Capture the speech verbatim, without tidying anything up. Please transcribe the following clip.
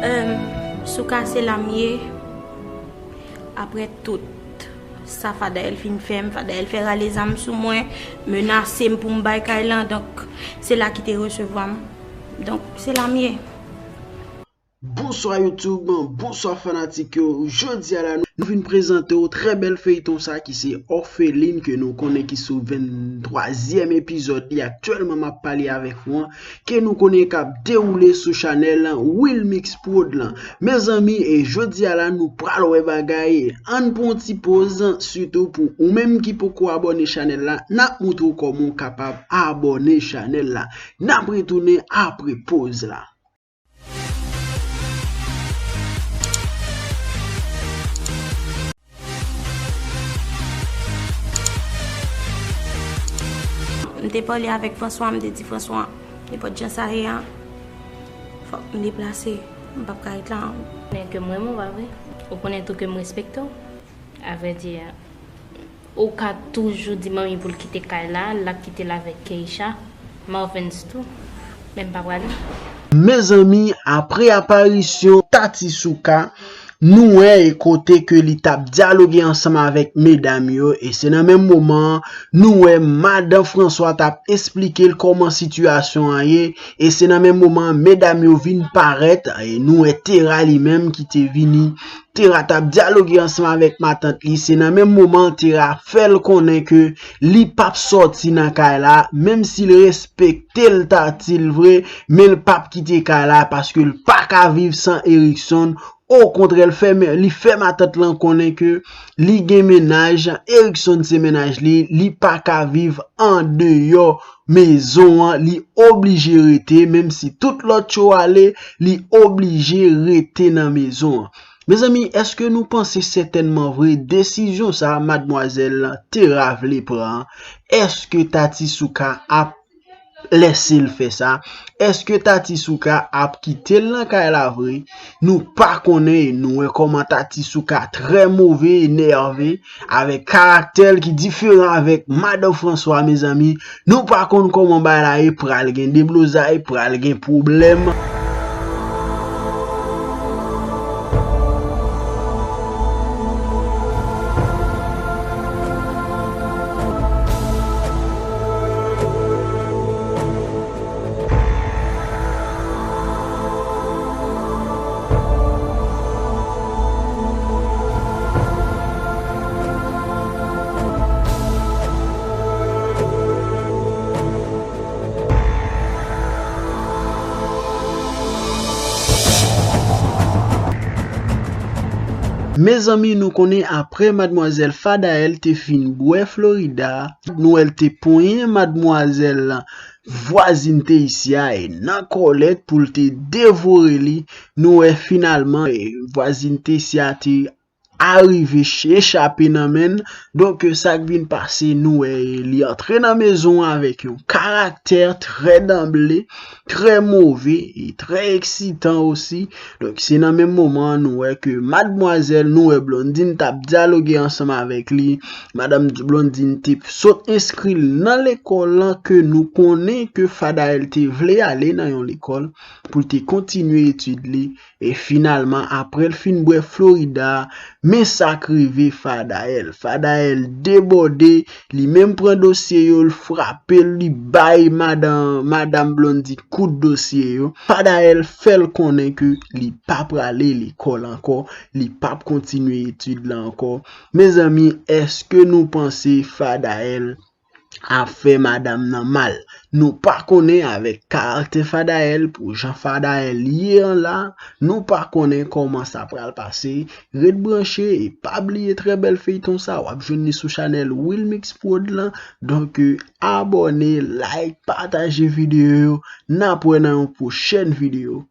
Em, Souka, se la m ye. Apre tout sa Fadael fin fè m, Fadael fè rale zam sou mwen, menase m pou m bay kay lan, donk se la ki te resevwa m. Donk se la m ye. Bonswa YouTube, bonswa fanatik yo. Jodi a la, nou vin prezante w trè bèl feyton sa ki se Òfelin ke nou konnen ki sou venntwazyèm epizòd li aktyèlman m ap pale avèk ou an, ke nou konnen k ap dewoule sou chanèl Wilmix Prod lan. Mezanmi, e jodi a la, nou pral wè bagay. Ann pran yon ti poz, sitou pou ou menm ki poko abòne chanèl la, n ap moutre w kòman w kapab abòne chanèl la. N ap retounen apre poz la. M te pale avèk François, m te di François, nenpòt jan sa ye a, fòk m deplase, m p ap ka ret la. Ou konnen ke m renmen w, pa vre? Ou konnen tou ke m respekte w. Avrèdi, ou ka toujou di manmi pou l kite kay la, l ap kite l avèk Keisha, Marvens tou, men m pa prale. Mezanmi, apre aparisyon Tati Souka, nou wè e kote ke li t ap dyaloge ansanm avèk medam yo, e se nan menm moman an, nou wè madan François t ap esplike l kòman sitiyasyon an ye, e se nan menm moman an, medam yo vin parèt, e nou wè Tera li menm ki te vini. Tera t ap dyaloge ansanm avèk matant li, se nan menm moman an Tera fè l konnen ke li p ap sòti nan kay la, menm si l respekte l Tati l vre, men l p ap kite kay la paske l pa ka viv san Erikson. Okontrè, l fè, li fè matant lan konnen ke li gen mennaj, Erikson se mennaj li, li pa ka viv andeyò mezon an, li oblije rete, menm si tout lòt yo ale, li oblije rete nan mezon an. Mezanmi, èske nou panse sètènman vre desizyon sa madmwazèl Tera vle pran an? Èske Tati Souka ap lèse l fè sa? Èske Tati Souka ap kite l nan kay la vre? Nou pa konnen, e nou wè kòman Tati Souka trè move, enève, avèk karaktè l ki diferan avèk madan François, mezanmi. Nou pa konn kòman bagay la ye, pral gen deblozay, pral gen pwoblèm. Mezanmi, nou konnen apre madmwazèl Fadael te fin bwè Florida, nou wè l te ponyen madmwazèl vwazin te isi a e nan kòlèt pou l te devore li, nou wè finalman, e, vwazin te isi a te arive ch-, echape nan men l. Donk, sa k vin pase, nou wè li antre nan mezon an avèk yon karaktè trè danble, trè move e trè eksitan osi. Donk, se nan menm moman an nou wè ke madmwazèl, nou wè Blondine t ap dyaloge ansanm avèk li. Madanm Blondine te sot enskri l nan lekòl lan ke nou konnen ke Fadael te vle ale nan yon lekòl pou l te kontinye etid li. E finalman, apre l fin bwè Florida, men sa k rive Fadael. Fadael debòde, li menm pran dosye yo, l frape l, li bay madan, madanm Blondie kout dosye yo. Fadael fè l konnen ke li pa prale lekòl ankò, li p ap kontinye etid la ankò. Mezanmi, èske nou panse Fadael ap fè madanm nan mal? Nou pa konnen avèk karaktè Fadael, pou jan Fadael ye an la, nou pa konnen kòman sa pral pase. Ret branche e pa bliye trè bèl feyton sa, w ap jwenn li sou chanèl Wilmix Prod lan. Donk, abòne, like, pataje videyo yo. N ap wè nan yon pwochèn videyo.